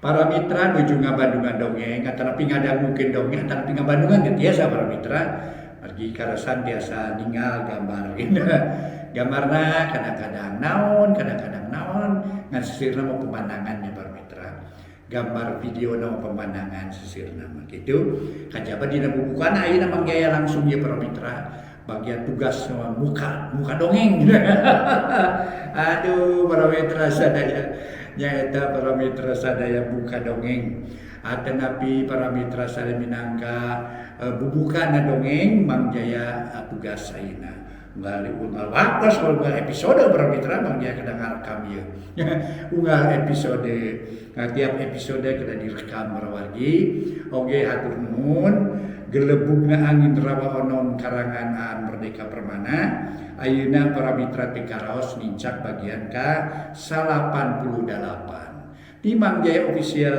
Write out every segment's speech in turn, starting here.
Para mitra nuju ngabandungan dongeng atanapi ngadangukeun dongeng atanapi ngabandungan ge tiasa para mitra margi karasan tiasa ningal gambar gambarna kadang-kadang naon kadang-kadang naon ngan sisirna mah pemandangan nya para mitra gambar video na mah pemandangan sisirna mah kitu kajaba dina bubukaan ayeuna Mang Jaya langsung ieu para mitra bagian tugas muka muka dongeng aduh para mitra sadaya nyaeta para mitra sadaya buka dongeng atanapi para mitra sadaya minangka bubukana dongeng Mang Jaya tugas ayeuna unggal unggal waktos unggal episode para mitra Mang Jaya kedah ngarekam ieu unggal episode tiap episode kedah direkam para wargi oge hatur nuhun Gelebugna Angin Rawa Onom karangan Aan Merdeka Permana ayeuna para mitra teu karaos nincak bagian ka 88 di Mang Jaya Official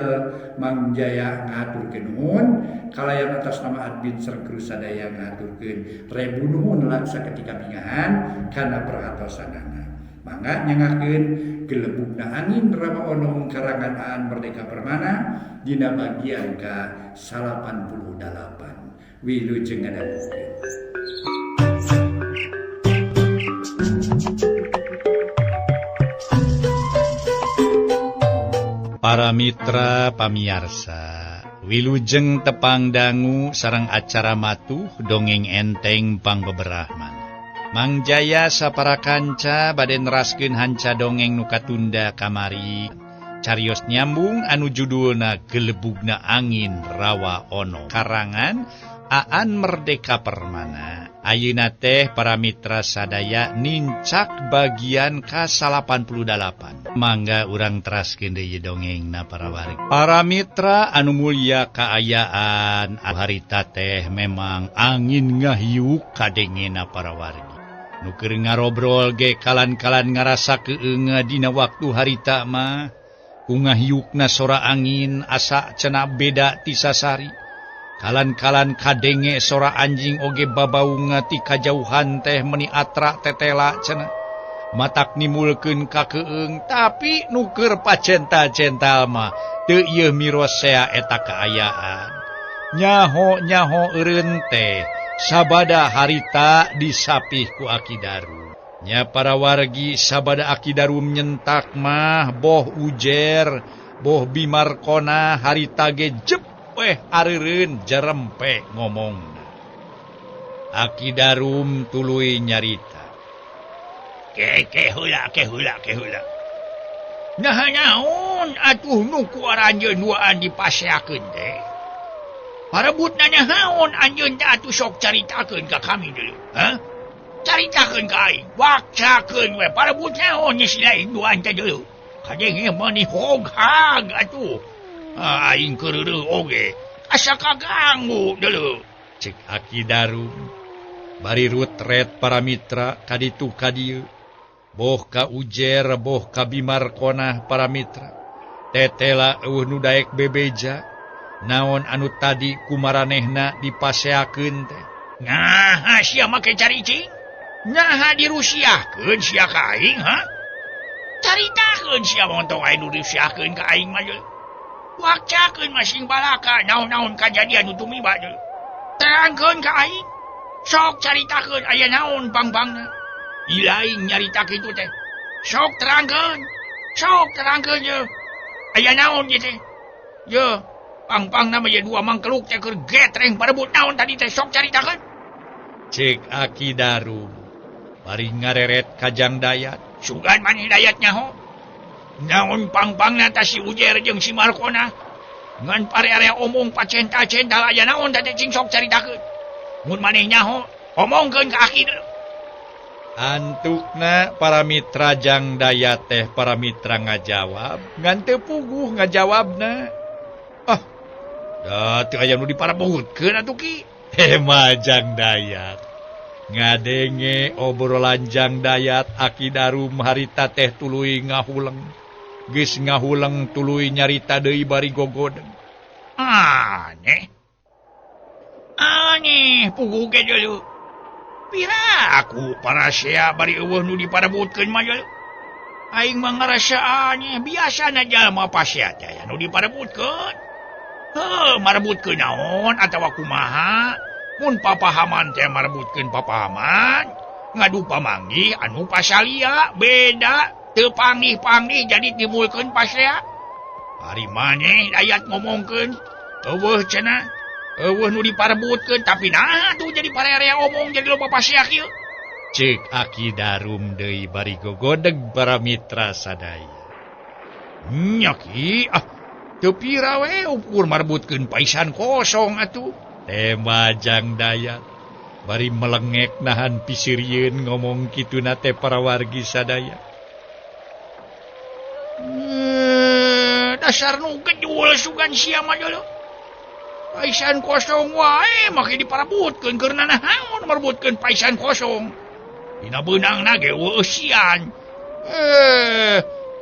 Mang Jaya ngahaturkeun nuhun kalayan atas nama admin sareng kru sadaya ngahaturkeun rebu nuhun laksa ketika bingahan kana perhatosanana mangga nyangakeun Gelebugna Angin Rawa Onom karangan Aan Merdeka Permana dina bagian ka 88 wilujeng ngadangukeun. Para mitra pamiarsa wilujeng tepang dangu sareng acara matuh dongeng enteng pangbeberahman Mang Jaya sapara kanca bade neraskeun hanca dongeng nu katunda kamari carios nyambung anu judulna Gelebugna Angin Rawa Ono karangan Aan Merdeka Permana. Ayeuna teh para mitra sadaya nincak bagian ka 88. Mangga urang teraskeun deui dongengna para wargi. Para mitra anu mulia kaayaan harita teh memang angin ngahiuk kadengena para wargi. Nu keur ngarobrol ge kalan-kalan ngarasa keunga dina waktu harita mah. Ku ngahiukna sora angin asa cenah beda ti sasari. Kalan-kalan kadenge sora anjing oge babaunga ti kajauhan teh meni atra tetela cenah. Matak nimulkeun kakeung tapi nu keur pacenta-cental mah teu ieu mirosea eta kaayaan. Nyaho-nyaho eureun teh sabada harita disapih ku Aki Darum. Nya para wargi sabada Aki Darum nyentak mah boh ujer boh bimarkona harita ge jep weh areureun jerempe ngomongna. Aki Darum tuluy nyarita. Ke heula ke heula ke heula. Nah naon atuh nu ku aranjeun duaan dipaseakeun teh. Parebutna naon anjeun teh atuh sok caritakeun ka kami dulu. Hah? Caritakeun ka aing. Wakcakeun we parebut naon si lain duaan teh dulu. Kadenge mani hoghag atuh. Aing keureureung oge asa kaganggu dulu. Cek Aki Darum bari rutret para mitra kaditu ka dieu. Boh ka ujer boh ka bimarkonah para mitra. Tetela eueuh nu daek bebeja naon anu tadi kumaranehna dipaseakeun teh. Naha sia make caricing? Naha dirusiahkeun sia ka aing ha? Caritakeun sia montong aing nu dirusiahkeun ka aing mah deui. Wakcakeun masing balaka naon-naon kajadian nu tumiba deui. Terangkeun ka aing. Sok caritakeun aya naon pang-pangna. Ilaing nyarita kitu teh. Sok terangkeun. Sok terangkeun ye. Aya naon ieu teh? Ye, pang-pangna mah ye dua mangkeluk teh keur getreng parebut naon tadi teh sok caritakeun. Cek Aki Darum bari ngareret ka Jang Dayat. Sugan maneh Dayat nyaho. Naon pang-pangna tah si Ujer jeung si Markona. Ngan pare-area omong pacental-cental aya naon teh cing sok caritakeun. Mun maneh nyaho, omongkeun ka Aki dulu. Antukna para mitra Jang Dayat teh para mitra ngajawab ngan teu puguh ngajawabna. Ah, da teu aya nu diparebutkeun atuh ki. Hema Jang Dayat. Ngadenge obrolan Jang Dayat Aki Darum harita teh tuluy ngahuleng. Geus ngahuleng tuluy nyarita deui bari gogodeng. Aneh. Aneh puguh ge deuleu. Pira aku parasea bari eueuh nu diparebutkeun mah deuleu. Aing mah ngarasa aneh biasana jalma pasea teh aya nu diparebutkeun. Heuh, marebutkeun naon atawa kumaha? Mun papahaman teh marebutkeun papahaman, ngadu pamanggih anu pasalia beda teu panggih-panggih jadi timbulkeun pasea. Ari maneh dayat ngomongkeun eueuh cenah, eueuh nu diparebutkeun tapi naha tuh jadi parerea omong jadi loba pasea kieu. Cek Aki Darum deui bari gogodeg para mitra sadaya. Nya ki, ah teu pira we ukur marebutkeun paisan kosong atuh. Tema Jang Dayat bari melengek nahan pisirieun ngomong kituna teh para wargi sadaya. Dasar nu gejul sugan sia mah deuleu. Paisan kosong wae make diparebutkeun keur nanaon marebutkeun paisan kosong. Dina beunangna ge eusian.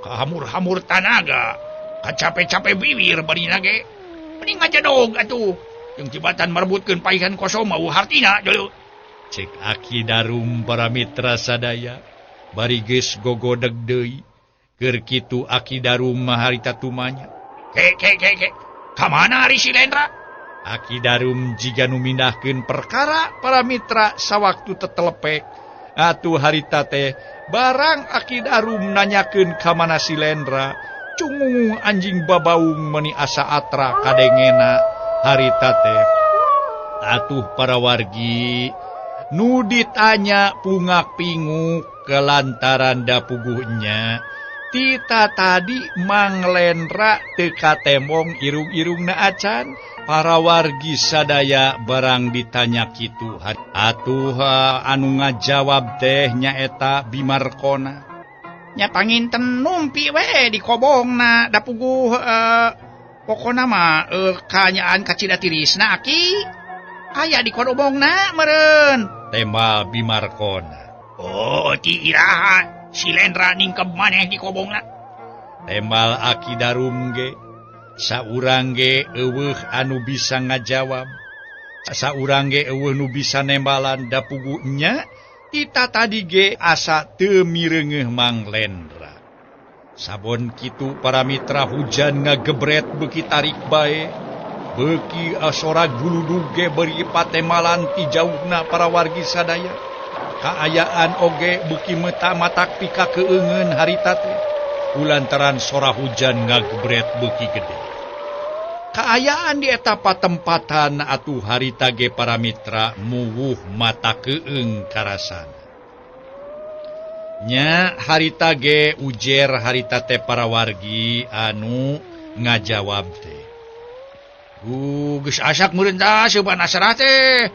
Kahamur-hamur tanaga, kacape-cape bibir barina ge. Mending ngajedog atuh. Jeung tibatan marebutkeun paisan kosong mah hartina deuleu. Cek Aki Darum para mitra sadaya bari geus gogodeg deui. Keur kitu Aki Darum mah harita tumanya. Ke ke ke ke. Ka mana ari si Lendra? Aki Darum jiga nu mindahkeun perkara para mitra sawaktu tetelepek. Atuh harita teh barang Aki Darum nanyakeun ka mana si Lendra, cungung anjing babaung meuni asa atra kadengena harita teh. Atuh para wargi nu ditanya pungak pinguk kelantaran dapuguhnya. Tita tadi Mang Lendra teu katemong irung-irungna acan. Para wargi sadaya barang ditanya kitu. Atuh anu ngajawab teh nyaeta Bimarkona. Nya panginten numpi we di kobongna dapuguh pokona mah kanyaan kacida tirisna aki. Aya di kobongna meureun. Tema Bimarkona. Oh ti iraha si Lendra ningkeb maneh di kobongna. Temal Aki Darum ge saurang ge eueuh anu bisa ngajawab. Saurang ge eueuh nu bisa nembalan dapugu nya kita tadi ge asa teu mireungeuh Mang Lendra. Sabon kitu para mitra hujan ngagebret beuki tarik bae. Beuki sora guludug ge beri patemalan ti jauhna para wargi sadaya. Kaayaan oge beuki meta matak pika keungeun harita teh. Kulantaran sora hujan ngagebret beuki gede. Kaayaan di eta patempatan atuh harita ge para mitra muwuh mata keung karasana. Nya harita ge ujer harita teh para wargi anu ngajawab teh. Geus asak meureun tah seuban asrah teh.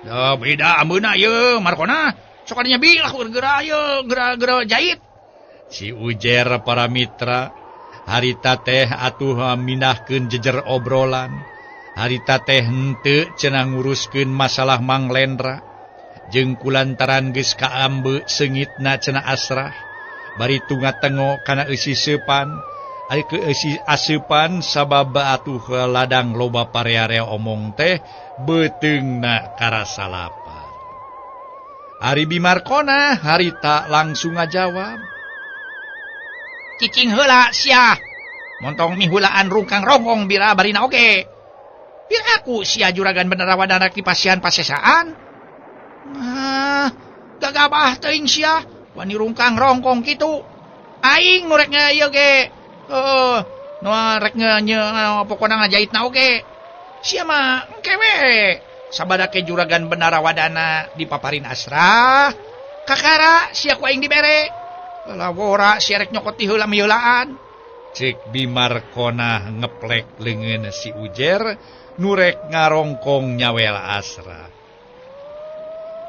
Da beda ambeuna ieu Markona. Sok adinya bilah geura ieu geura-geura jait. Si ujer para mitra harita teh atuh mindahkeun jejer obrolan. Harita teh henteu cenah nguruskeun masalah Mang Lendra. Jeung kulantaran geus kaambe seungitna cenah asrah. Bari tunga-tengo kana eusi seupan. Ari ke eusi aseupan sabab atuh ladang loba parea-area omong teh beuteungna karasa lapar. Ari Bimarkona harita langsung ngajawab. Cicing heula sia. Montong mihulaan rungkang rongkong bira barina oge. Bir aku sia juragan bener awadana di pasian pasesaan. Ah, gagabah teuing sia wani rungkang rongkong kitu. Aing nu rek ieu ge. Heuh, nu rek pokona ngajaitna oge. Sia mah engke we. Sabada ke juragan Benarawardana dipaparin asrah. Kakara sia ku aing dibere. Lawora sia rek nyokot ti heula miheulaan. Cek Bimarkona ngeplek leungeun si Ujer nurek ngarongkong nyawel asrah.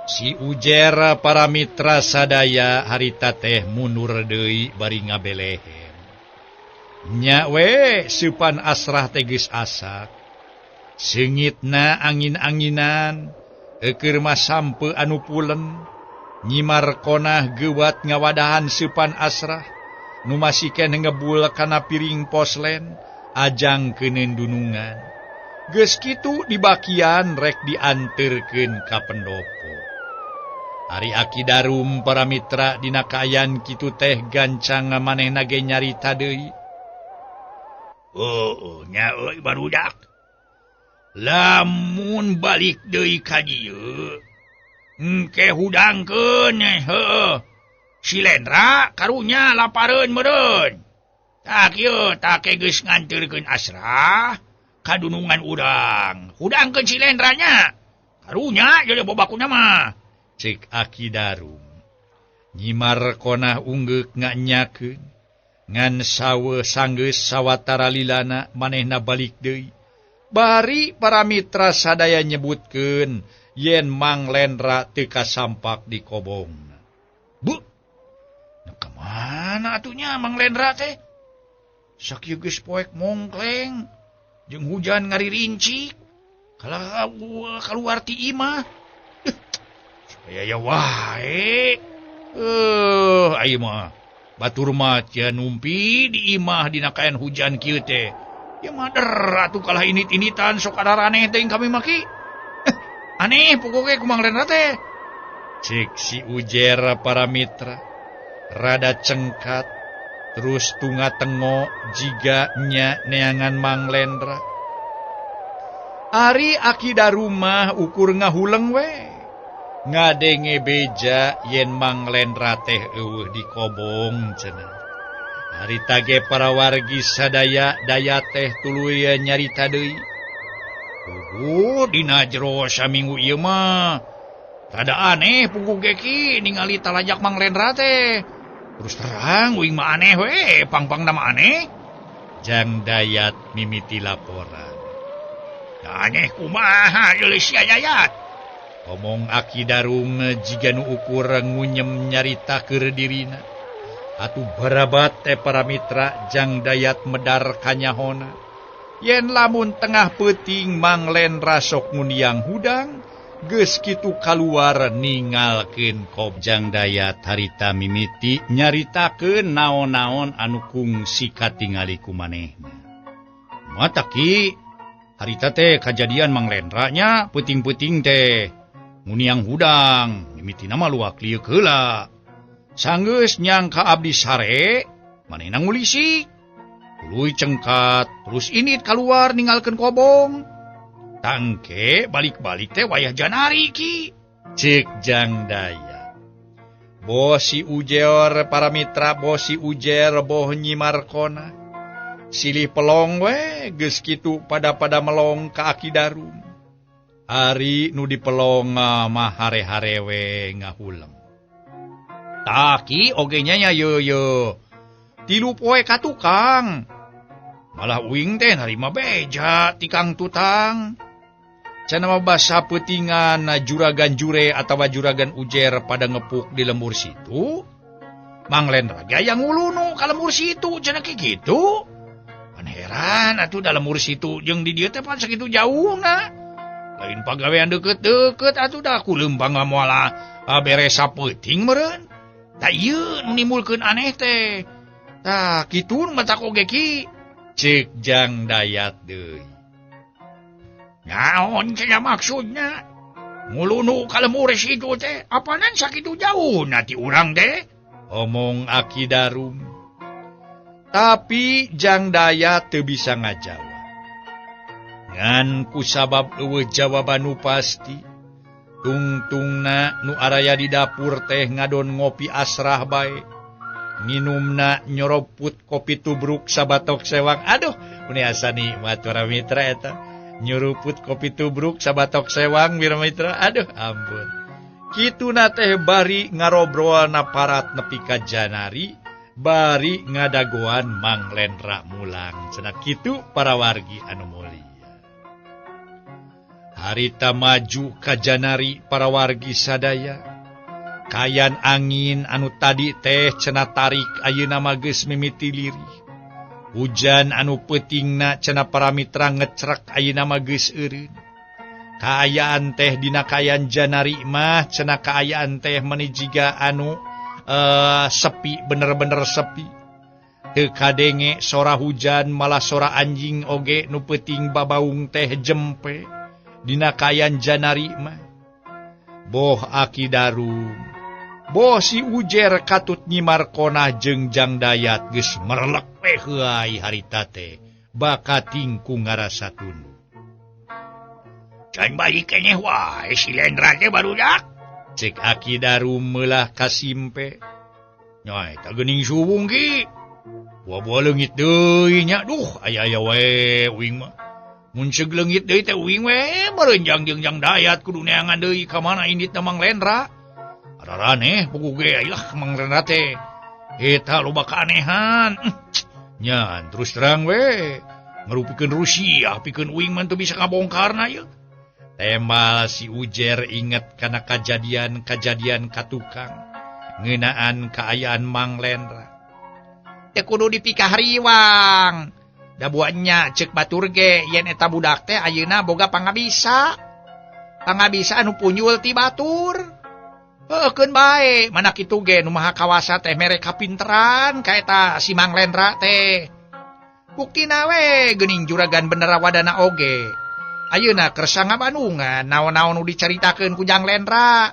Si Ujer para mitra sadaya harita teh mundur deui bari ngabelehem. Nya we seupan asrah teh geus asak. Seungitna angin-anginan, eukeur mah sampe anu pulen. Nyi Markonah geuwat ngawadahan seupan asrah nu masih keneh ngebul kana piring poslen ajang keuneun dunungan. Geus kitu dibakian rek dianterkeun ka pendopo. Ari Aki Darum para mitra dina kaayaan kitu teh gancang manehna ge nyarita deui. Oh, nya euy barudak. Lamun balik deui ka dieu, engke hudangkeun heueuh. Si Lendra karunya lapareun meureun. Tah kieu tah ke geus nganteurkeun Asrah ka dunungan urang. Hudangkeun si Lendra nya. Karunya jadi bobakuna mah. Cek Aki Darum. Nyi Markonah unggeuk nganyakeun ngan sawe sanggeus sawatara lilana manehna balik deui. Bari para mitra sadaya nyebutkeun yen Mang Lendra teu kasampak di kobongna. Bu, nu ka mana atuh nya Mang Lendra teh? Sakieu geus poek mongkleng jeung hujan ngaririncik kalah kaluar ti imah. Aya wae. Ayeuna mah batur mah cia numpi di imah dina kayan hujan kieu teh. Ya mah der atuh kalah init-initan sok araraneh teh kami mah ki. Aneh pokoke ku Mang Lendra teh. Cek si Ujer para mitra rada cengkat terus tunga tengo jiga nya neangan Mang Lendra. Ari Aki Darumah ukur ngahuleng we. Ngadenge beja yen Mang Lendra teh eueuh di kobong cenah. Harita ge para wargi sadaya daya teh tuluy nyarita deui. Puguh dina jero saminggu ieu mah rada aneh puguh ge ki ningali talajak Mang Lendra teh. Terus terang uing mah aneh we, pang-pangna mah aneh. Jang Dayat mimiti laporan. Aneh kumaha geus sia Dayat. Omong Aki Darum jiga nu ukur ngunyem nyarita keur dirina. Atuh barabat teh para mitra Jang Dayat medar kanyahona. Yen lamun tengah peuting Mang Lendra sok nguniang hudang, geus kitu kaluar ningalkeun kob. Jang Dayat harita mimiti nyaritakeun naon-naon anu kungsi katingali ku manehna. Mata ki harita teh kajadian Mang Lendra nya peuting-peuting teh nguniang hudang, mimitina mah luak liuk heula. Sanggeus nyangka abdi sare, manehna ngulisik. Tuluy cengkat, terus init kaluar ninggalkeun kobong. Tangke balik-balik teh wayah janari ki. Cek Jang Dayat. Boh si Ujer para mitra, boh si Ujer, boh Nyi Markona. Silih pelong we geus kitu pada-pada melong ka Aki Darum. Ari nu dipelong mah hare-hare we ngahuleng. Tah ki oge nya nya ye ye. Tilu poe ka tukang. Malah uing teh narima beja ti Kang Tutang. Cenah mah basa peutingan juragan jure atawa juragan Ujer pada ngepuk di lembur situ. Mang Lendra ge aya ngulunu ka lembur situ cenah ki kitu. Pan heran atuh da lembur situ jeung di dieu teh pan sakitu jauhna. Lain pagawean deukeut-deukeut atuh da ku leumpang moal beres sapeuting meureun. Tah ieu nu nimbulkeun aneh teh. Tah kitu nu matak oge ki. Cek Jang Dayat deui. Naon cenah maksudna? Ngulunu ka lembur situ teh apanan sakitu jauhna ti urang teh? Omong Aki Darum. Tapi Jang Dayat teu bisa ngajawab. Ngan kusabab eueuh jawaban nu pasti, tungtungna nu araya di dapur teh ngadon ngopi asrah bae. Nginumna nyoroput kopi tubruk sabatok sewang. Aduh, meni asa nikmat para mitra eta. Nyuruput kopi tubruk sabatok sewang mira mitra. Aduh, ampun. Kituna teh bari ngarobrolna parat nepi ka janari, bari ngadagoan Mang Lendra mulang. Cenah kitu para wargi anu mulia. Harita maju ka janari para wargi sadaya. Kayan angin anu tadi teh cenah tarik ayeuna mah geus mimiti lirih. Hujan anu peutingna cenah para mitra ngecrek ayeuna mah geus eureun. Kaayaan teh dina kaayaan janari mah cenah kaayaan teh meuni jiga anu sepi, bener-bener sepi. Teu kadenge sora hujan malah sora anjing oge nu peuting babaung teh jempe dina kaayaan janari mah. Boh Aki Darum boh si Ujer katut Nyi Markonah jeung Jang Dayat geus merlek we heuay harita teh baka tingkung ngarasa tunduh. Can balik keneh wae si Lendra teh barudak. Cek Aki Darum meulah kasimpe. Nya eta geuning suwung ki. Buah-buah leungit deui nya duh aya-aya we uing mah. Mun ceuk leungit deui teh uing we meureun jeung Jang Dayat kudu neangan deui ka mana inditna Mang Lendra. Araraneh puguh ge ilah Mang Lendra teh. Eta loba keanehan. Nya terus terang we ngarupikeun Rusia pikeun uing mah teu bisa ngabongkarna ieu. Temal si Ujer inget kana kajadian-kajadian ka tukang ngeunaan kaayaan Mang Lendra. Teu kudu dipikahariwang. Da buahnya ceuk batur ge yen eta budak teh ayeuna boga pangabisa. Pangabisa anu punjul ti batur. Heukeun bae, mana kitu ge nu maha kawasa teh mere kapinteran ka eta si Mang Lendra teh. Buktina we geuning juragan Bendara Wadana oge. Ayeuna kersa ngabandungan naon-naon nu dicaritakeun ku Jang Lendra.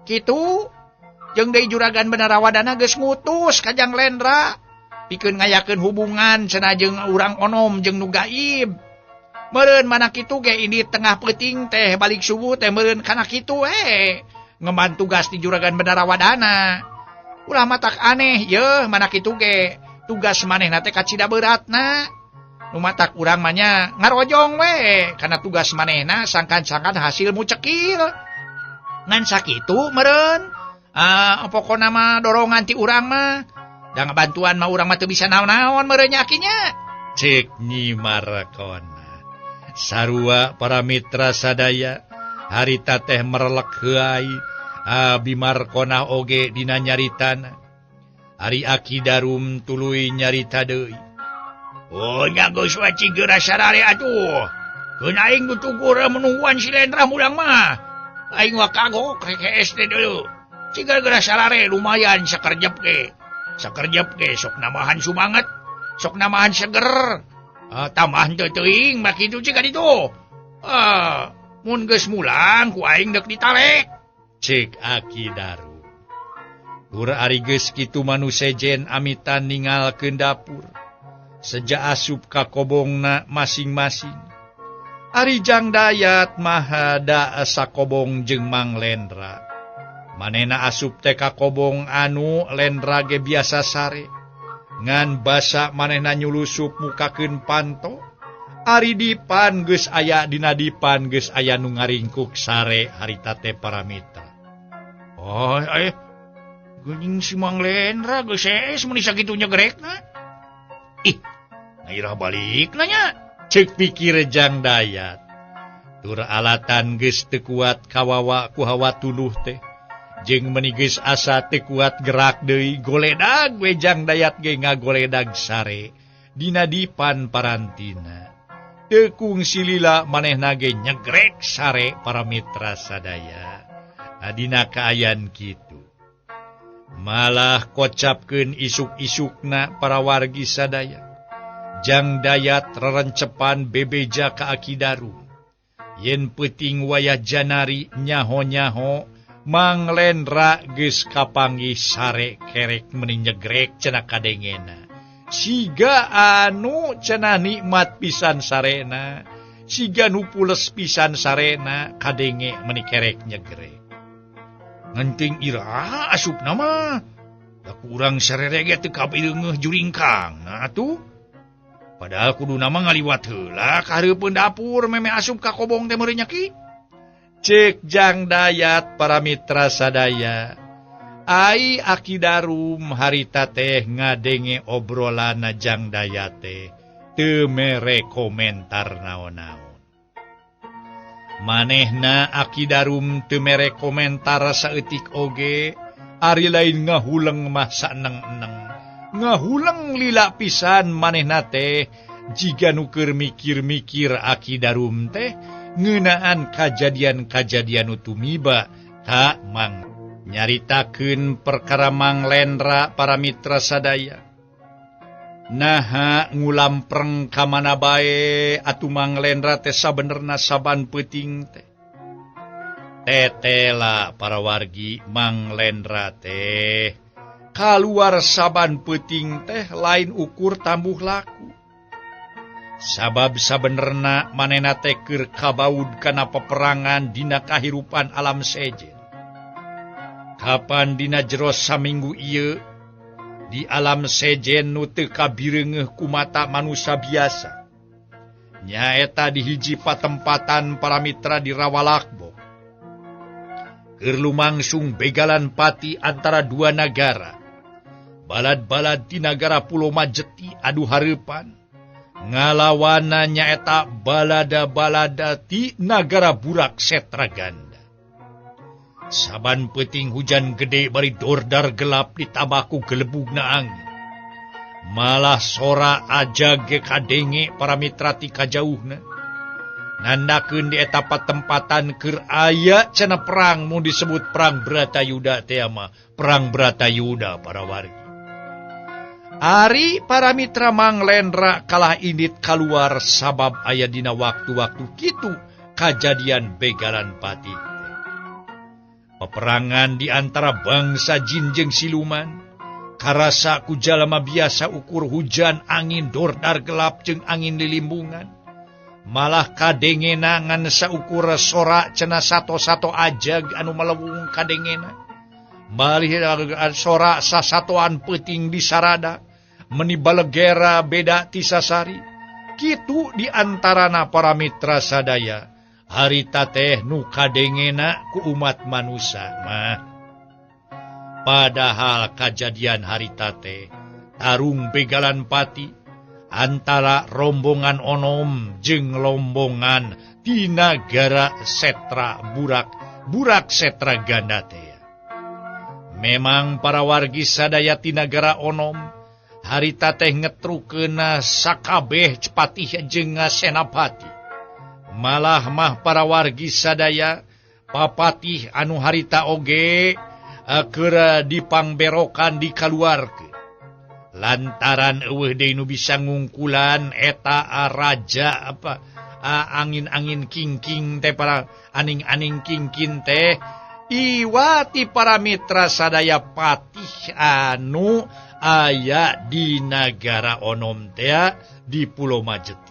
Kitu jeung deui juragan Bendara Wadana geus ngutus ka Jang Lendra pikeun ngayakeun hubungan cenah jeung urang onom jeung nu gaib. Meureun mana kitu ge ini tengah peuting teh balik subuh teh meureun kana kitu we ngemban tugas di juragan Bendara Wadana. Ulah matak aneh yeuh mana kitu ge tugas manehna teh kacida beratna. Nu matak urang mah nya ngarojong we kana tugas manehna sangkan-sangkan hasil mucekil. Ngan sakitu meureun pokona mah dorongan ti urang mah da ngabantuan mah urang mah teu bisa naon-naon meureun nya akinya. Cek Nyi Markona. Sarua para mitra sadaya harita teh merelek heuay Abi Markona oge dina nyaritana. Ari Aki Darum tuluy nyarita deui. Oh nya geus we cigera sarare atuh. Keun aing nu tugur menungguan si Lendra mulang mah. Aing mah kagok rek teh deuleu. Cigera sarare lumayan sakerjep ge. Sakerjep ge sok nambahan sumanget, sok nambahan seger. Tambahan teu teuing mah kitu cik ditu. Mun geus mulang ku aing deuk ditalek. Cek Aki Darum. Tur ari geus kitu manu sejen amitan ningalkeun dapur. Seja asup ka kobongna masing-masing. Ari Jang Dayat maha da sakobong jeung Mang Lendra. Manehna asup teh ka kobong anu Lendra ge biasa sare. Ngan basa manehna nyulusup mukakeun panto. Ari dipan geus aya dina dipan geus aya nu ngaringkuk sare harita teh para mitra. Oh, geuning si Mang Lendra geus ees mun sakitu nyegrekna. Ih, ngairah balik nanya. Cek pikir Jang Dayat. Tur alatan geus teu kuat kawawa ku hawa tunduh teh. Jeung meuni geus asa teu kuat gerak deui goledag we Jang Dayat ge ngagoledag sare dina dipan parantina. Teu kungsi lila manehna ge nyegrek sare para mitra sadaya. Adina kaayaan kitu. Malah kocapkeun isuk-isukna para wargi sadaya. Jang Dayat rerencepan bebeja ka Aki Darum. Yen peuting wayah janari nyaho-nyaho Mang Lendra geus kapanggih sare kerek meuni nyegrek cenah kadengena. Siga anu cenah nikmat pisan sarena, siga nu pules pisan sarena kadenge meuni kerek nyegrek. Ngenting iraha asupna mah. Da kurang sarere ge teu kapireungeuh juringkang. Nah atuh. Padahal kuduna mah ngaliwat heula ka hareupeun dapur meme asup ka kobong teh meureun nya ki. Cek Jang Dayat para mitra sadaya. Ai Aki Darum harita teh ngadenge obrolanna Jang Dayat teh teu mere komentar naon-naon. Manehna Aki Darum teu mere komentar saeutik oge, ari lain ngahuleng mah saeneng-eneng. Ngahuleng lila pisan manehna teh jiga nu keur mikir-mikir Aki Darum teh ngeunaan kajadian-kajadian nu tumiba ka Mang. Nyaritakeun perkara Mang Lendra para mitra sadaya. Naha ngulampreng ka mana bae atuh Mang Lendra teh sabenerna saban peuting teh. Tetela para wargi Mang Lendra teh kaluar saban peuting teh lain ukur tambuh laku. Sabab sabenerna manehna teh keur kabaud kana peperangan dina kahirupan alam sejen. Kapan dina jero saminggu ieu di alam sejen nu teu kabireungeuh ku mata manusia biasa. Nyaeta di hiji patempatan para mitra di Rawalakbo. Keur lumangsung begalan pati antara dua nagara. Balad-balad di nagara Pulau Majeti adu hareupan. Ngalawana nyaeta balada-balada ti nagara Burak Setraganda. Saban peuting hujan gede bari dordar gelap ditambah ku gelebugna angin. Malah sora aja ge kadenge para mitra ti kajauhna. Nandakeun di eta patempatan keur aya cenah perang mun disebut perang Bratayuda teh mah perang Bratayuda para wargi. Ari para mitra Mang Lendra kalah indit kaluar sabab aya dina waktu-waktu kitu kajadian begalan pati. Peperangan di antara bangsa jin jeung siluman karasa ku jalma biasa ukur hujan angin dordar gelap jeung angin lilimbungan. Malah kadengena ngan saukur sora cenah sato-sato ajag anu melewung kadengena. Malih sora sasatoan peuting di sarada meni balegera beda ti sasari. Kitu di antarana para mitra sadaya harita teh nu kadengena ku umat manusia mah. Padahal kajadian harita teh tarung begalan pati antara rombongan onom jeung rombongan di nagara Setra Burak Burak Setra Ganda teh. Memang para wargi sadaya ti nagara onom harita teh ngetrukeuna sakabeh patih jeung senapati. Malah mah para wargi sadaya papatih anu harita oge keur dipangberokan dikaluarkeun. Lantaran eueuh deui nu bisa ngungkulan eta raja apa angin-angin kingking teh para aning-aning kingkin teh iwati para mitra sadaya patih anu aya di nagara onom teh di Pulau Majeti.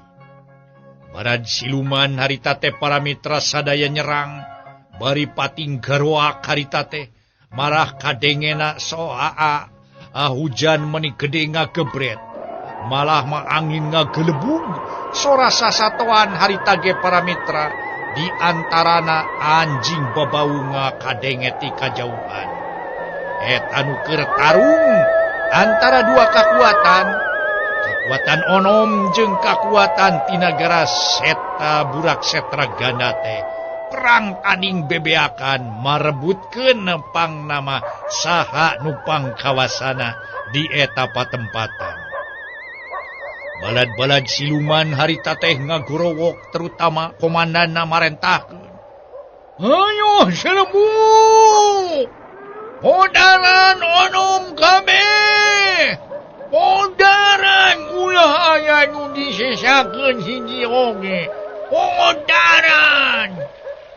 Barad siluman harita teh para mitra sadaya nyerang bari pating garoak harita teh marah kadengena soa hujan meni gede ngagebret malah mah angin ngagelebug sora sasatoan harita ge para mitra di antarana anjing babaunga kadenge ti kajauhan. Eta nu keur tarung antara dua kekuatan, kekuatan onom jeung kekuatan ti nagara Seta Burak Setra Ganda teh perang tanding bebeakan marebutkeun pang nama saha nupang kawasana di eta patempatan. Balad-balad siluman harita teh ngagorowok terutama komandanna marentahkeun. Ayo serbu! Podaran onom kabeh! Podaran ulah aya nu disesakeun hiji oge. Podaran!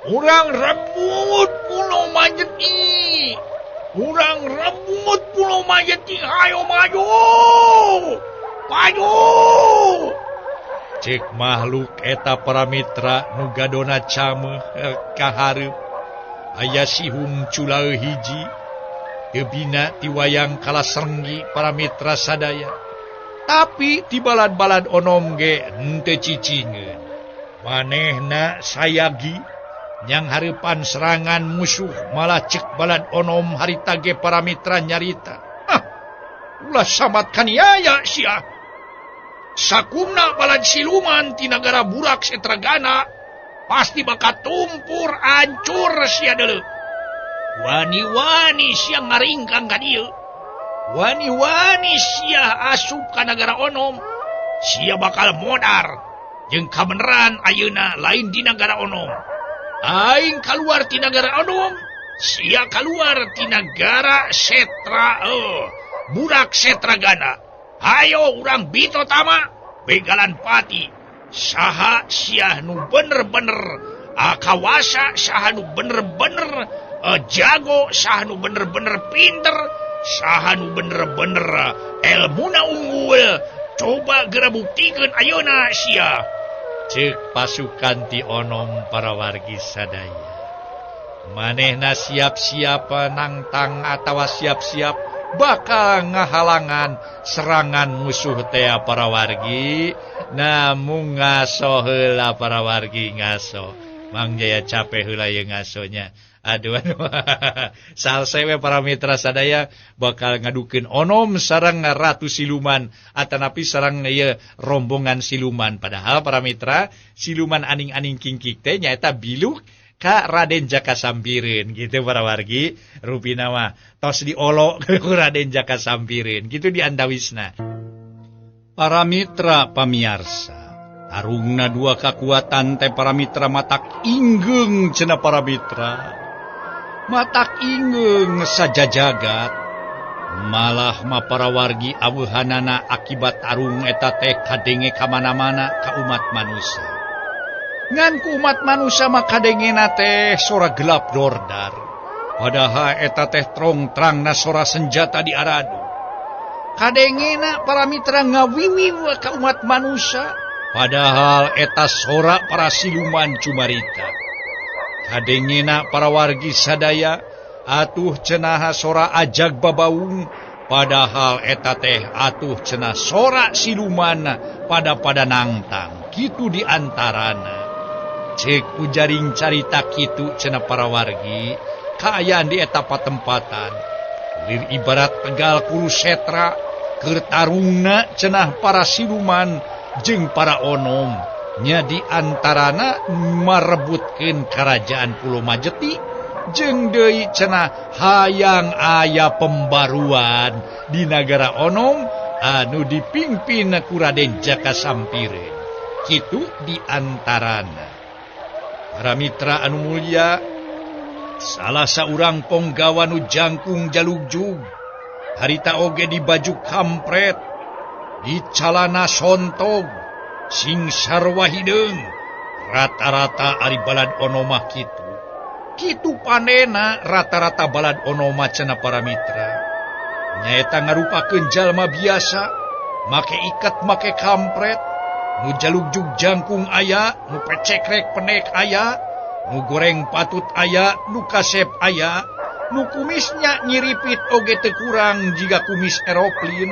Urang rebut Pulau Majeti. Urang rebut Pulau Majeti. Ayo maju. Maju. Cek makhluk eta para mitra nu gadona cameuh kahareup. Aya sihung culaeu hiji. Teu bina ti wayang kalasrenggi para mitra sadaya. Tapi ti balad-balad onom ge henteu cicingeun. Manehna sayagi nyang hareupan serangan musuh malah cek balad onom harita ge para mitra nyarita. Ah, ulah samat kaniaya sia. Sakumna balad siluman ti nagara Burak Setragana pasti bakal tumpur ancur sia deuleu. Wani-wani sia ngaringkang ka dieu. Wani-wani sia asup ka nagara onom. Sia bakal modar jeung kabeneran ayeuna lain di nagara onom. Aing kaluar ti nagara onom, sia kaluar ti nagara Setra Burak Setragana. Hayo urang bito tama begalan pati. Saha sia nu bener-bener Kawasa saha nu bener-bener jago, saha nu bener-bener pinter, saha nu bener-bener elmuna unggul. Coba geura buktikeun ayeuna sia. Ceuk pasukan ti onom para wargi sadaya. Manehna siap-siap nangtang atawa siap-siap bakal ngahalangan serangan musuh teh para wargi. Namung ngaso heula para wargi ngaso. Mang Jaya capek heula ieu ngasonya. Aduh aduh. Salse we para mitra sadaya bakal ngadukeun onom sareng ratu siluman atanapi sareng ieu rombongan siluman. Padahal para mitra siluman aning-aning kingkik teh nyaeta biluk ka Raden Jaka Sampireun gitu para wargi. Rupina mah tos diolo ku Raden Jaka Sampireun gitu di antawisna. Para mitra pamiarsa, tarungna dua kakuatan teh para mitra matak inggeung cenah para mitra. Matak inggeung sajajagat. Malah mah para wargi aweuhanana akibat tarung eta teh kadenge ka mana-mana ka umat manusia. Ngan ku umat manusia mah kadengena teh sora gelap dordar. Padahal eta teh trong-trangna sora senjata diaradu. Kadengena para mitra ngawiwiw ka umat manusia. Padahal eta sora para siluman cumarita. Kadengena para wargi sadaya atuh cenaha sora ajag babaung. Padahal eta teh atuh cenah sora siluman pada-pada nangtang. Kitu diantarana. Cek ujaring carita kitu cenah para wargi kaayaan di eta patempatan. Lir ibarat Tegal Kurusetra keur tarungna cenah para siluman jeung para onom. Nya diantarana marebutkeun karajaan Pulau Majeti jeung deui cenah hayang aya pembaruan di nagara onom anu dipimpin ku Raden Jaka Sampireun. Kitu diantarana. Para mitra anu mulia, salah saurang ponggawa nu jangkung jalugjug harita oge di baju kampret, di calana sontog, sing sarwa hideung. Rata-rata ari balad onomah kitu. Kitu panena rata-rata balad onoma cenah para mitra. Nyaeta ngarupakeun jalma biasa, make iket make kampret, nu jalugjug jangkung aya, nu pecekrek penek aya, nu goreng patut aya, nu kasep aya, nu kumisnya nyiripit oge teu kurang jiga kumis eroplin,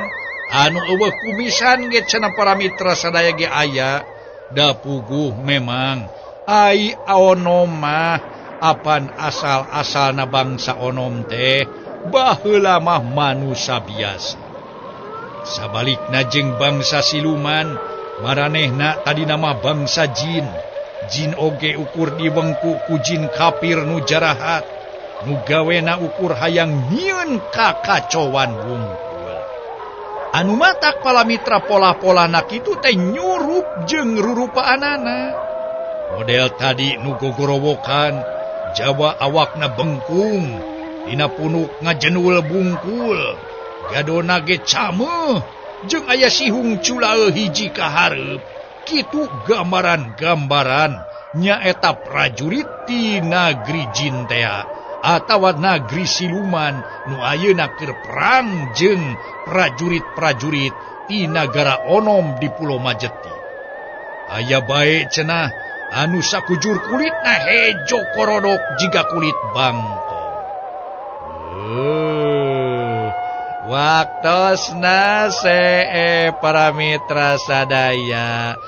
anu eueuh kumisan ge cenah para mitra sadaya ge aya. Da puguh memang ai onom mah apan asal-asalna bangsa onom teh baheula mah manusia biasa. Sabalikna jeung bangsa siluman, maranehna tadina mah bangsa jin. Jin oge ukur diwengku ku jin kafir nu jarahat, nu gawena ukur hayang nyieun kakacoan wungkul. Anu matak pala mitra pola-polana kitu teh nyurup jeung rurupaanana. Model tadi nu gogorowokan, jawa awakna bengkung, dina punuk ngajenul bungkul, gadona ge cameuh, jeung aya sihung culaeu hiji ka hareup. Kitu gambaran-gambaran nyaeta prajurit ti nagri jin tea atawa nagri siluman nu ayeuna keur perang jeung prajurit-prajurit ti nagara onom di Pulau Majeti. Aya bae cenah anu sakujur kulitna hejo korodok jiga kulit bangkong. Waktosna see para mitra sadaya.